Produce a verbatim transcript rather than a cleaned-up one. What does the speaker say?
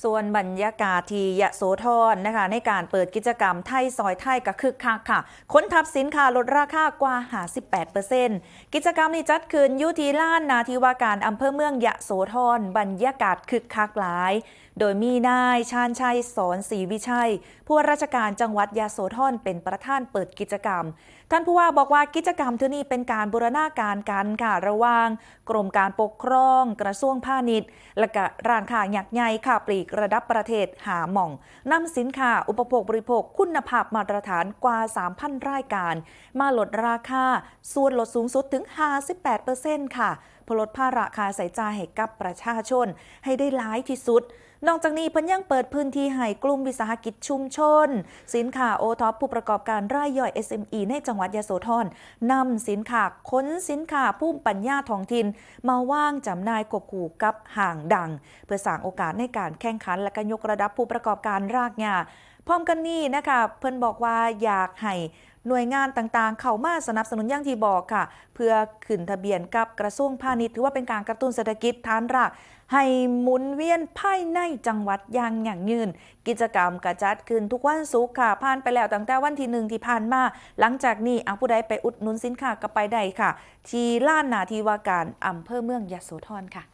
ส่วนบรรยากาศที่ยโสธรนะคะ ในการเปิดกิจกรรมไทยซอยไทยก็คึกคักค่ะ ขนทับสินค้าลดราคากว่า ห้าสิบแปดเปอร์เซ็นต์ กิจกรรมนี้จัดขึ้นอยู่ที่ลานหน้าที่ว่าการอำเภอเมืองยโสธร บรรยากาศคึกคักหลาย โดยมีนายชาญชัย สอนศรีวิชัย ผู้ว่าราชการจังหวัดยโสธรเป็นประธานเปิดกิจกรรม ท่านผู้ว่าบอกว่ากิจกรรมเทื่อนี้เป็นการบูรณาการกันค่ะ ระหว่างกรมการปกครอง กระทรวงพาณิชย์ และก็ร้านค้ายักษ์ใหญ่ค้าปลีกระดับประเทศห้าหม่อง นำสินค้าอุปโภคบริโภคคุณภาพมาตรฐานกว่า สามพันรายการ มาลดราคา ส่วนลดสูงสุดถึง ห้าสิบแปดเปอร์เซ็นต์ ค่ะ เพื่อลดภาระค่าใช้จ่ายให้กับประชาชนให้ได้หลายที่สุด นอกจากนี้เพิ่นยังเปิดพื้นที่ให้กลุ่มวิสาหกิจชุมชน สินค้า โอท็อป ผู้ประกอบการรายย่อย เอสเอ็มอี ในจังหวัดยโสธร นำสินค้า ขนสินค้าภูมิปัญญาท้องถิ่น มาวางจำหน่ายควบคู่กับห้างดัง เพื่อสร้างโอกาสในการแข่งขัน และก็ยกระดับผู้ประกอบการรากหญ้า พร้อมกันนี้นะคะ เพิ่นบอกว่าอยากให้หน่วยงานต่างๆ เข้ามาสนับสนุนอย่างที่บอกค่ะ เพื่อขึ้นทะเบียนกับกระทรวงพาณิชย์ ถือว่าเป็นการกระตุ้นเศรษฐกิจฐานราก ให้หมุนเวียนภายในจังหวัดอย่างยั่งยืน กิจกรรมก็จัดขึ้นทุกวันศุกร์ค่ะ ผ่านไปแล้วตั้งแต่วันที่หนึ่งที่ผ่านมา หลังจากนี้อ่ะผู้ใดไปอุดหนุนสินค้าก็ไปได้ค่ะ ที่ลานหน้าที่ว่าการอำเภอเมืองยโสธรค่ะ